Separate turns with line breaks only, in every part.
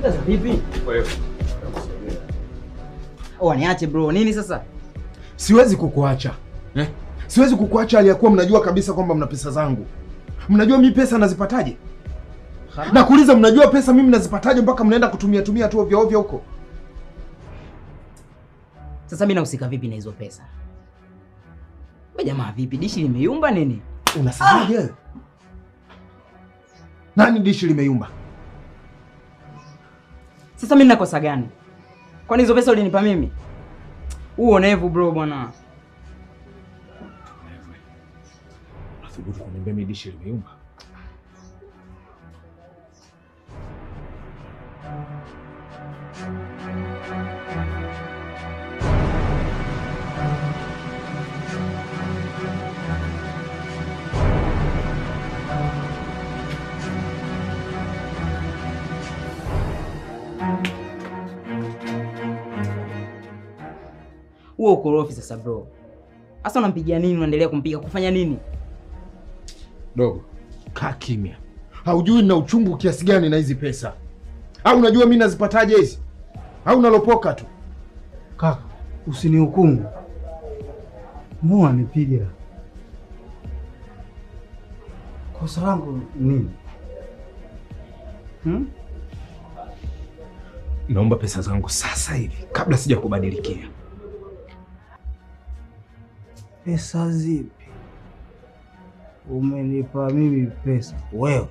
Sasa vipi?
Wewe.
Oh, niache bro. Nini sasa?
Siwezi kukuacha. Eh? Siwezi kukuacha aliyakuwa mnajua kabisa kwamba mna pesa zangu. Mnajua mimi pesa nazipataje? Nakuuliza, mnajua pesa mimi nazipataje mpaka mnaenda kutumia tumia tu ovyo ovyo huko?
Sasa mimi nahusika vipi na hizo pesa? Wewe jamaa vipi? Dishi limeyumba nini?
Unasemaje wewe? Nani dishi limeyumba?
Sasa mimi nakosa gani? Kwani hizo pesa ulinipa mimi? Uonevu bro bwana.
Unathubutu kuniambia mimi dishi limeyumba?
Huo ukorofi sasa bro. Sasa unampigia nini? Unaendelea kumpiga kufanya nini?
Dogo, kaa kimya. Haujui nina uchungu kiasi gani na hizi pesa. Au unajua mimi nazipataje hizi? Au unalopoka tu?
Kaka, usinihukumu. Mbona nipiga? Kosa langu nini?
Naomba pesa zangu sasa hivi kabla sijakubadilikia.
Pesa zipi? Umenipa mimi pesa wewe?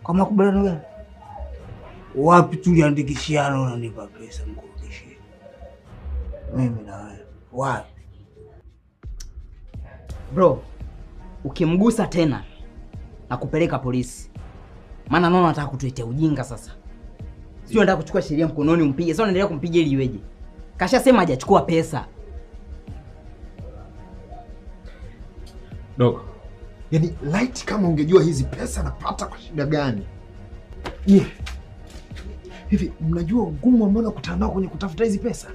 Kwa makubaliano gani? Wapi tuliandikishiana unanipa pesa nikurudishie? Mimi na wewe wapi?
Bro, ukimgusa tena na kupeleka polisi. Maana naona nataka kutuletea ujinga sasa. Sio nataka kuchukua sheria mkononi umpige. Sasa unaendelea kumpiga ili iweje? Kashasema hajachukua pesa.
Dogo, yaani light kama ungejua hizi pesa napata kwa shida gani. Yeah. Hivi mnajua ugumu ambao nakutana nao kwenye kutafuta hizi pesa?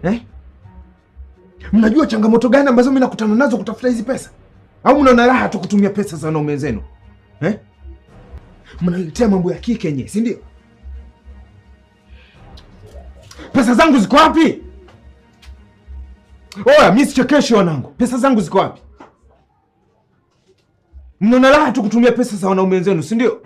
Eh? Mnajua changamoto gani ambazo mimi nakutana nazo kutafuta hizi pesa? Au mnaona raha tu kutumia pesa za wanaume wenzenu? Eh? Mnaletea mambo ya kike yenyewe, si ndio? Pesa zangu ziko wapi? Oya, mimi sichekeshi wanangu. Pesa zangu ziko wapi? Mnaona raha tu kutumia pesa za wanaume wenzenu, si ndio?